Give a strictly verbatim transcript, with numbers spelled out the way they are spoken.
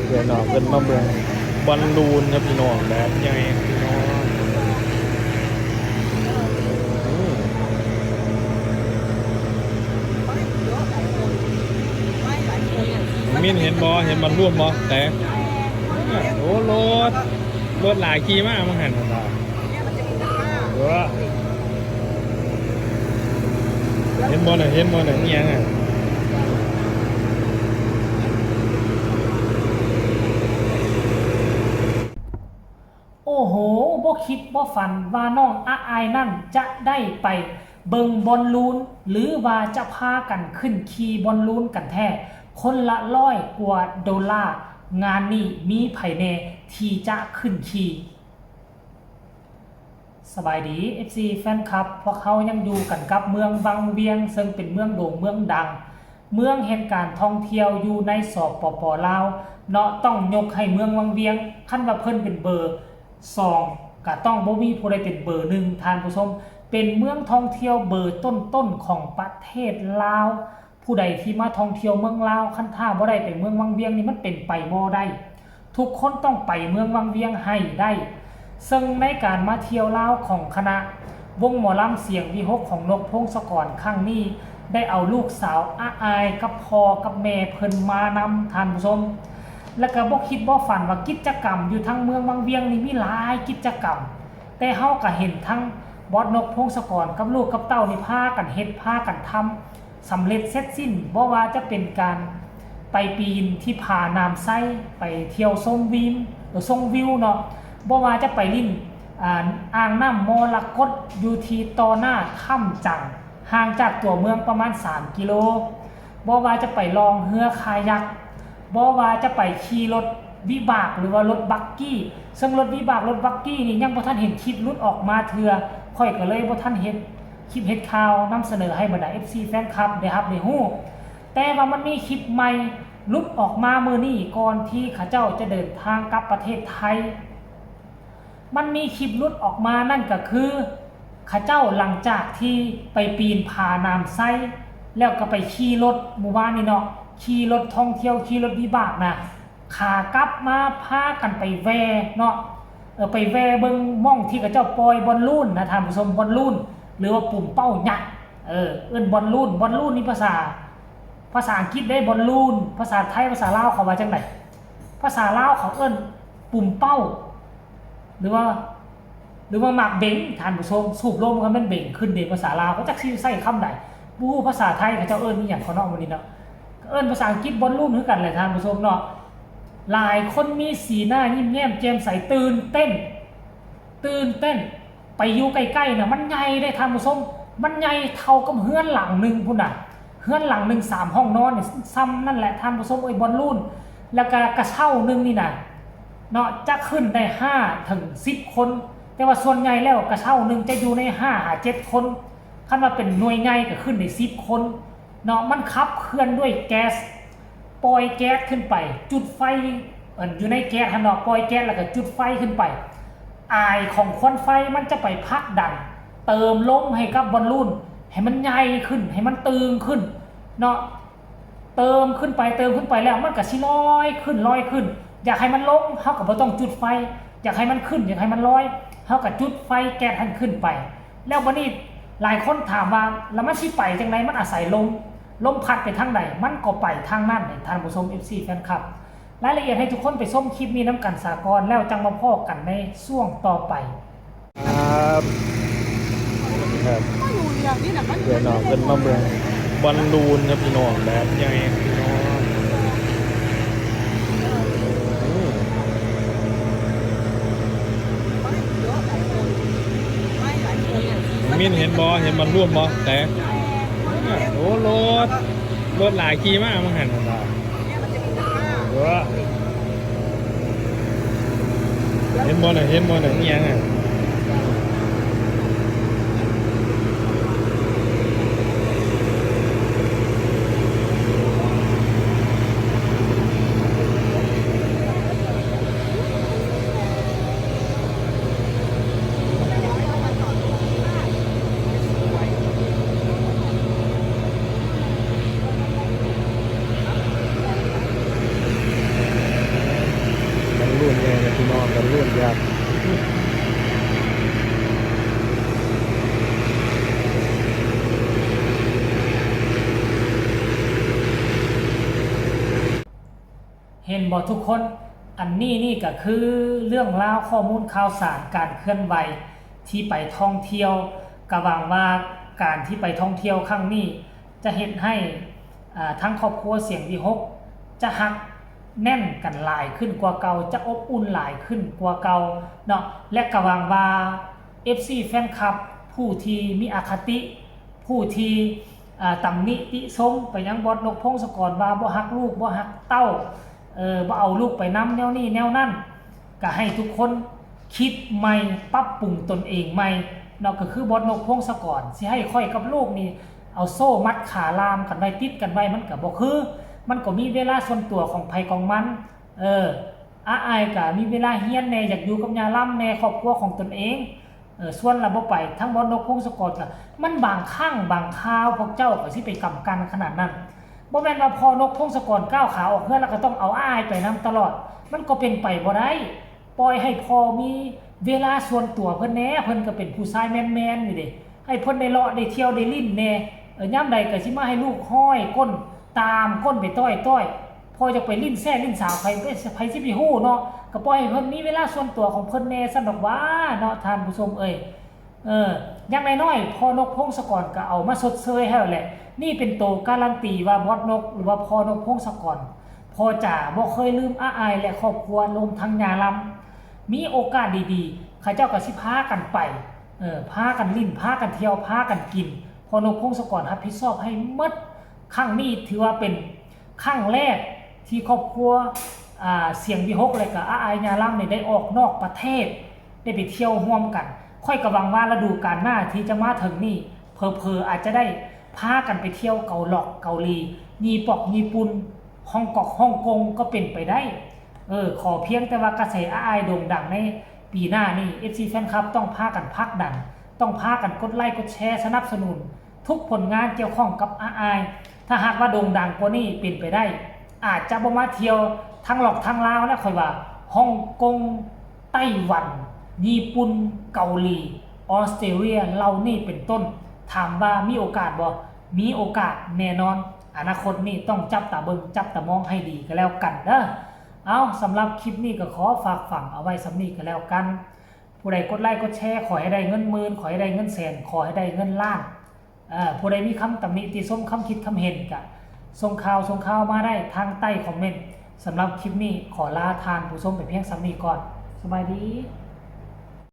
เดี๋ยวน้องเพิ่นมาเบิ่งบอลลูนครับพี่น้อง แบบใหญ่พี่น้อง มินเห็นบ่ เห็นบอลลูนบ่ แต่ โอ้ รถ รถหลายขี่มามาหันบ่ เห็นบ่น่ะ เห็นบ่น่ะ นี่ยังอ่ะ โอ้โห บ่คิดบ่ฝันว่าน้องอาอายนั่นจะได้ไปเบิ่งบอลลูน หรือว่าจะพากันขึ้นขี่บอลลูนกันแท้ คนละร้อยกว่าดอลลาร์ งานนี้มีไผแน่ที่จะขึ้นขี่ สบายดี เอฟซี แฟนคลับ พวกเขายังอยู่กันกับเมืองวังเวียง ซึ่งเป็นเมืองโด่งเมืองดัง เมืองแห่งการท่องเที่ยวอยู่ใน สปป ลาว เนาะ ต้องยกให้เมืองวังเวียง คันว่าเพิ่นเป็นเบอร์สอง ก็ต้องบ่มีผู้ใดเป็นเบอร์หนึ่ง ท่านผู้ชม เป็นเมืองท่องเที่ยวเบอร์ต้นๆ ของประเทศลาว ผู้ใดที่มาท่องเที่ยวเมืองลาว คันถ้าบ่ได้ไปเมืองวังเวียงนี่มันเป็นไปบ่ได้ ทุกคนต้องไปเมืองวังเวียงให้ได้ ซึ่งในการมาเที่ยวลาวของคณะวงหมอลำเสียงวิหคของนกพงศกรครั้งนี้ ได้เอาลูกสาวอาอายกับพ่อกับแม่เพิ่นมานำ ท่านผู้ชม แล้วก็บ่คิดบ่ฝันว่ากิจกรรมอยู่ทางเมืองวังเวียงนี่มีหลายกิจกรรม แต่เฮาก็เห็นทั้งบอสนกพงศกรกับลูกกับเต้านี่พากันเฮ็ดพากันทำ สำเร็จเสร็จสิ้น บ่ว่าจะเป็นการไปปีนที่ผาน้ำใส ไปเที่ยวชมวิว เอ่อ ชมวิวเนาะ บ่ว่าจะไปเล่น อ่า อ่างน้ำมรกตอยู่ที่ต่อหน้าถ้ำจัง ห่างจากตัวเมืองประมาณสามกิโล บ่ว่าจะไปล่องเรือคายัก บ่ว่าจะไปขี่รถวิบากหรือว่ารถบักกี้ ซึ่งรถวิบากรถบักกี้นี่ยังบ่ทันเห็นคลิปหลุดออกมาเทื่อ ข้อยก็เลยบ่ทันเฮ็ด คลิปเฮ็ดข่าวนำเสนอให้บรรดา เอฟซี แฟนคลับได้รับได้ฮู้ แต่ว่ามันมีคลิปใหม่หลุดออกมามื้อนี้ก่อนที่เขาเจ้าจะเดินทางกลับประเทศไทย มันมีคลิปหลุดออกมานั่นก็คือ เขาเจ้าหลังจากที่ไปปีนผาน้ำใส แล้วก็ไปขี่รถหมู่บ้านนี่เนาะ ขี่รถท่องเที่ยว ขี่รถวิบากนะ ขากลับมาพากันไปแว่เนาะ เออ ไปแว่เบิ่งหม่องที่เขาเจ้าปล่อยบอลลูนนะท่านผู้ชม บอลลูน หรือว่าปุ่มเป้ายักษ์ เออ เอิ้นบอลลูน บอลลูนนี่ภาษา ภาษาอังกฤษได้บอลลูน ภาษาไทย ภาษาลาวเขาว่าจังได ภาษาลาวเขาเอิ้นปุ่มเป้า หรือว่า หรือว่าหมากเบง ท่านผู้ชม สูบลมก็มันเบงขึ้นเด้ ภาษาลาวเขาจักสิใช้คำใด บ่ฮู้ภาษาไทยเขาเจ้าเอิ้นอีหยังเขาเนาะมื้อนี้เนาะ ก็เอิ้นภาษาอังกฤษบอลลูนคือกันแหละท่านผู้ชมเนาะ หลายคนมีสีหน้ายิ้มแย้มแจ่มใส ตื่นเต้น ตื่นเต้น ไปอยู่ใกล้ๆน่ะ มันใหญ่เด้ท่านผู้ชม มันใหญ่เท่ากับเฮือนหลังหนึ่งพู้นน่ะ เฮือนหลังหนึ่งสามห้องนอนนี่ ซ่ำนั่นแหละท่านผู้ชมเอ้ย บอลลูน แล้วก็กระเช้าหนึ่งนี่น่ะ เนาะ จะขึ้นได้ห้าถึงสิบคน แต่ว่าส่วนใหญ่แล้วกระเช้าหนึ่งจะอยู่ในห้าหาเจ็ดคน คันว่าเป็นหน่วยใหญ่ก็ขึ้นได้สิบคน เนาะ มันขับเคลื่อนด้วยแก๊ส ปล่อยแก๊สขึ้นไป จุดไฟ เอิ่น อยู่ในแก๊สหั้นเนาะ ปล่อยแก๊สแล้วก็จุดไฟขึ้นไป อายของควันไฟมันจะไปผลักดัน เติมลมให้กับบอลลูน ให้มันใหญ่ขึ้น ให้มันตึงขึ้น เนาะ เติมขึ้นไป เติมขึ้นไปแล้ว มันก็สิลอยขึ้น ลอยขึ้น อยากให้มันลง เฮาก็บ่ต้องจุดไฟ อยากให้มันขึ้น อยากให้มันลอย เฮาก็จุดไฟแก๊สหั้นขึ้นไป แล้วบัดนี้หลายคนถามว่า แล้วมันสิไปจั่งใด มันอาศัยลม ลมพัดไปทางใด มันก็ไปทางนั้น ท่านผู้ชม เอฟซี แฟนคลับ รายละเอียดให้ทุกคนไปชมคลิปนี้นำกันซะก่อน แล้วจั่งมาพ้อกันในช่วงต่อไป ครับ ครับ เดี๋ยวน้องเพิ่นมาเบิ่งบอลลูนครับพี่น้อง แบบใหญ่พี่น้อง มินเห็นบ่ เห็นบอลลูนบ่ แต่ โอ้ รถ รถหลายขี่มามาหันบ่ เห็นบ่น่ะ เห็นบ่น่ะ นี่ยังอ่ะ พี่น้องกันเรื่องยาก เห็นบ่ทุกคน อันนี้นี่ก็คือเรื่องราวข้อมูลข่าวสารการเคลื่อนไหวที่ไปท่องเที่ยว ก็หวังว่าการที่ไปท่องเที่ยวครั้งนี้ จะเฮ็ดให้อ่าทั้งครอบครัวเสียงวิหก จะฮักแน่นกันหลายขึ้นกว่าเก่า จะอบอุ่นหลายขึ้นกว่าเก่าเนาะ และก็หวังว่า เอฟซี แฟนคลับ ผู้ที่มีอคติ ผู้ที่อ่าตำหนิติชมไปยังบอสนกพงศกรว่าบ่ฮักลูกบ่ฮักเต้า เออ บ่เอาลูกไปนำแนวนี้แนวนั้น ก็ให้ทุกคนคิดใหม่ ปรับปรุงตนเองใหม่เนาะ ก็คือบอสนกพงศกรสิให้ข้อยกับลูกนี่เอาโซ่มัดขาล่ามกันไว้ ติดกันไว้ มันก็บ่คือ มันก็มีเวลาส่วนตัวของไผของมัน เออ อาอ้ายก็มีเวลาเฮียนแหน่ อยากอยู่กับย่าลำแหน่ ครอบครัวของตนเอง เออ ส่วนละบ่ไป ทั้งบอสนกพงศกรก็ มันบางครั้งบางคราวพวกเจ้าก็สิไปกำกันขนาดนั้น บ่แม่นว่าพ่อนกพงศกรก้าวขาออกเฮือนแล้วก็ต้องเอาอ้ายไปนำตลอด มันก็เป็นไปบ่ได้ ปล่อยให้พ่อมีเวลาส่วนตัวเพิ่นแหน่ เพิ่นก็เป็นผู้ชายแมนๆอยู่เด้ ให้เพิ่นได้เลาะได้เที่ยวได้ลิ้นแหน่ เออ ยามใดก็สิมาให้ลูกห้อยก้น ตามก้นไปต้อยๆ พ่อจะไปลิ้นแซ่ลิ้นสาว ไผ ไผสิไปฮู้เนาะ ก็ปล่อยให้เพิ่นมีเวลาส่วนตัวของเพิ่นแหน่ซั่นดอกหว่าเนาะ ท่านผู้ชมเอ้ย เออ อย่างน้อยๆ พ่อนกพงศกรก็เอามาชดเชยให้แล้วแหละ นี่เป็นโตการันตีว่าบอสนก หรือว่าพ่อนกพงศกร พ่อจ๋าบ่เคยลืมอาอ้ายและครอบครัว รวมทั้งย่าลำ มีโอกาสดีๆ เขาเจ้าก็สิพากันไป เออ พากันลิ้น พากันเที่ยว พากันกิน พ่อนกพงศกรรับผิดชอบให้หมด ครั้งนี้ถือว่าเป็นครั้งแรกที่ครอบครัว อ่า เสียงวิหก และก็อาอ้ายย่าลำนี่ได้ออกนอกประเทศ ได้ไปเที่ยวร่วมกัน ข้อยก็หวังว่าฤดูกาลหน้าที่จะมาถึงนี่ เผลอๆ อาจจะได้พากันไปเที่ยวเกาหลอกเกาหลี ญี่ปอกญี่ปุ่น ฮ่องกอกฮ่องกงก็เป็นไปได้ เออ ขอเพียงแต่ว่ากระแสอาอ้ายโด่งดังในปีหน้านี่ เอฟซี แฟนคลับ ต้องพากันผลักดัน ต้องพากันกดไลค์กดแชร์สนับสนุน ทุกผลงานเกี่ยวข้องกับอาอ้าย ถ้าหากว่าโด่งดังกว่านี้เป็นไปได้ อาจจะบ่มาเที่ยวทั้งหลอกทั้งลาวนะ ข้อยว่า ฮ่องกง ไต้หวัน ญี่ปุ่น เกาหลี ออสเตรเลีย เหล่านี้เป็นต้น ถามว่ามีโอกาสบ่ มีโอกาสแน่นอน อนาคตนี่ต้องจับตาเบิ่ง จับตามองให้ดีก็แล้วกันเด้อ เอา สำหรับคลิปนี้ก็ขอฝากฝังเอาไว้ส่ำนี้ก็แล้วกัน ผู้ใดกดไลค์กดแชร์ ขอให้ได้เงินหมื่น ขอให้ได้เงินแสน ขอให้ได้เงินล้าน เอ่อ ผู้ใดมีคำตำหนิติชม คำคิดคำเห็นก็ส่งข่าว ส่งข่าวมาได้ทางใต้คอมเมนต์ สำหรับคลิปนี้ขอลาท่านผู้ชมไปเพียงส่ำนี้ก่อน สบายดี